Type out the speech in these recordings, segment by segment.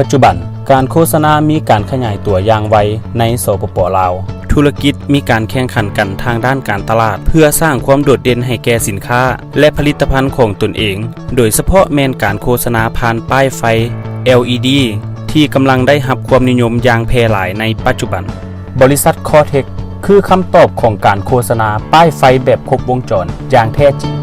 ປັດຈຸບັນ, ການໂຄສະນາມີການຂະຫຍາຍຕົວຢ່າງໄວໃນ ສປປ ລາວ. ທຸລະກິດມີການແຂ່ງຂັນກັນທາງດ້ານການຕະຫຼາດ ເພື່ອສ້າງຄວາມໂດດເດັ່ນໃຫ້ແກ່ສິນຄ້າ ແລະ ຜະລິດຕະພັນຂອງຕົນເອງ, ໂດຍສະເພາະແມ່ນການໂຄສະນາຜ່ານປ້າຍໄຟ ແອລອີດີ ທີ່ກຳລັງໄດ້ຮັບຄວາມນິຍົມຢ່າງແຜ່ຫຼາຍໃນປັດຈຸບັນ. ບໍລິສັດຄອເທັກ ຄືຄຳຕອບຂອງການໂຄສະນາປ້າຍໄຟແບບຄົບວົງຈອນຢ່າງແທ້ຈິງ.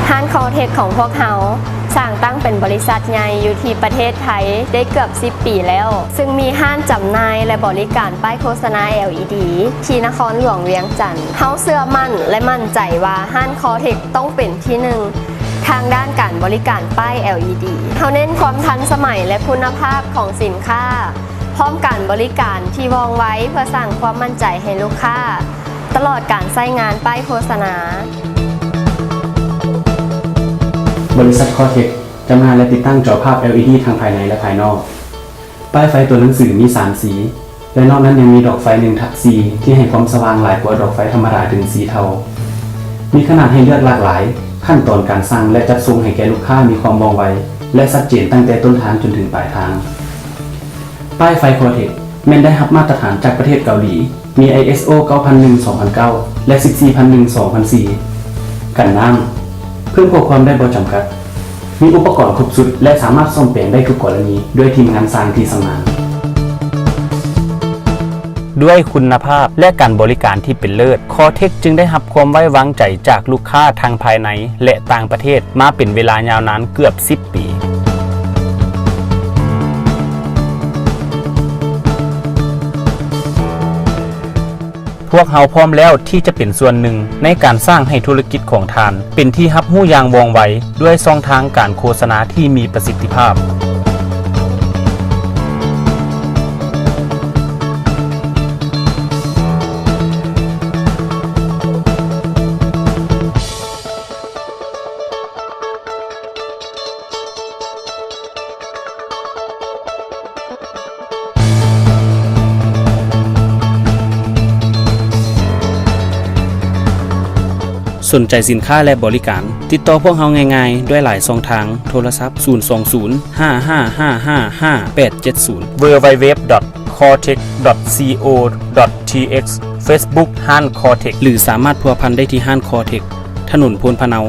ຮ້ານຄອເທັກຂອງພວກເຮົາສ້າງຕັ້ງເປັນບໍລິສັດໃຫຍ່ຢູ່ທີ່ປະເທດໄທໄດ້ເກືອບສິບປີແລ້ວ, ຊຶ່ງມີຮ້ານຈຳໜ່າຍ ແລະ ບໍລິການປ້າຍໂຄສະນາ ແອລອີດີ ທີ່ນະຄອນຫຼວງວຽງຈັນ. ເຮົາເຊື່ອໝັ້ນ ແລະ ໝັ້ນໃຈວ່າຮ້ານຄອເທັກຕ້ອງເປັນ ທີໜຶ່ງ ທາງດ້ານການບໍລິການປ້າຍ ແອລອີດີ. ເຮົາເນັ້ນຄວາມທັນສະໄໝ ແລະ ຄຸນນະພາບຂອງສິນຄ້າ, ພ້ອມການບໍລິການທີ່ວ່ອງໄວ ເພື່ອສ້າງຄວາມໝັ້ນໃຈໃຫ້ລູກຄ້າ ຕະຫຼອດການໃຊ້ງານປ້າຍໂຄສະນາ. ບໍລິສັດຄອເທັກ ຈຳໜ່າຍ ແລະ ຕິດຕັ້ງຈໍພາບ ແອລອີດີ ທັງພາຍໃນ ແລະ ພາຍນອກ. ປ້າຍໄຟຕົວໜັງສືມີສາມສີ ແລະ ນອກນັ້ນຍັງມີດອກໄຟໜຶ່ງທັບສີ່ ທີ່ໃຫ້ຄວາມສະຫວ່າງຫຼາຍກວ່າດອກໄຟທຳມະດາເຖິງສີ່ເທົ່າ. ມີຂະໜາດໃຫ້ເລືອກຫຼາກຫຼາຍ, ຂັ້ນຕອນການສັ່ງ ແລະ ຈັດສົ່ງໃຫ້ແກ່ລູກຄ້າມີຄວາມວ່ອງໄວ ແລະ ຊັດເຈນຕັ້ງແຕ່ຕົ້ນທາງຈົນເຖິງປາຍທາງ. ປ້າຍໄຟຄອເທັກ ແມ່ນໄດ້ຮັບມາດຕະຖານຈາກປະເທດເກົາຫຼີ, ມີ ໄອເອສໂອ ເກົ້າພັນໜຶ່ງ ສອງພັນເກົ້າ ແລະ ສິບສີ່ພັນໜຶ່ງ ສອງພັນສີ່ ກັນນ້ຳ, ເພີ່ມຂໍ້ຄວາມໄດ້ບໍ່ຈຳກັດ, ມີອຸປະກອນຄົບຊຸດ ແລະ ສາມາດສ້ອມແປງໄດ້ທຸກກໍລະນີ ດ້ວຍທີມງານຊ່າງທີ່ຊຳນານ. ດ້ວຍຄຸນນະພາບ ແລະ ການບໍລິການທີ່ເປັນເລີດ, ຄອເທັກ ຈຶ່ງໄດ້ຮັບຄວາມໄວ້ວາງໃຈຈາກລູກຄ້າທັງພາຍໃນ ແລະ ຕ່າງປະເທດມາເປັນເວລາຍາວນານເກືອບສິບປີ. ພວກເຮົາພ້ອມແລ້ວທີ່ຈະເປັນສ່ວນໜຶ່ງໃນການສ້າງໃຫ້ທຸລະກິດຂອງທ່ານເປັນທີ່ຮັບຮູ້ຢ່າງວ່ອງໄວ ດ້ວຍຊ່ອງທາງການໂຄສະນາທີ່ມີປະສິດທິພາບ. ສົນໃຈສິນຄ້າ ແລະ ບໍລິການ? ຕິດຕໍ່ພວກເຮົາງ່າຍໆ ດ້ວຍຫຼາຍຊ່ອງທາງ ໂທລະສັບ ສູນສອງສູນ ຫ້າຫ້າຫ້າຫ້າ ຫ້າແປດເຈັດສູນ, ເວີເວັບ ດອດ ຄອເທັກ ດອດ ຊີໂອ ດອດ ທີເອັກ, ເຟສບຸກ ຮ້ານຄອເທັກ ຫຼື ສາມາດພົວພັນໄດ້ທີ່ຮ້ານຄອເທັກ ຖະໜົນໂພນພະເນົາ,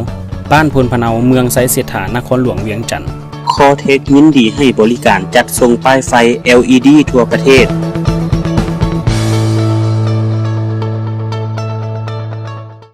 ບ້ານໂພນພະເນົາ, ເມືອງໄຊເສດຖາ, ນະຄອນຫຼວງວຽງຈັນ. ຄອເທັກ ຍິນດີໃຫ້ບໍລິການຈັດສົ່ງປ້າຍໄຟ ແອລອີດີ ທົ່ວປະເທດ.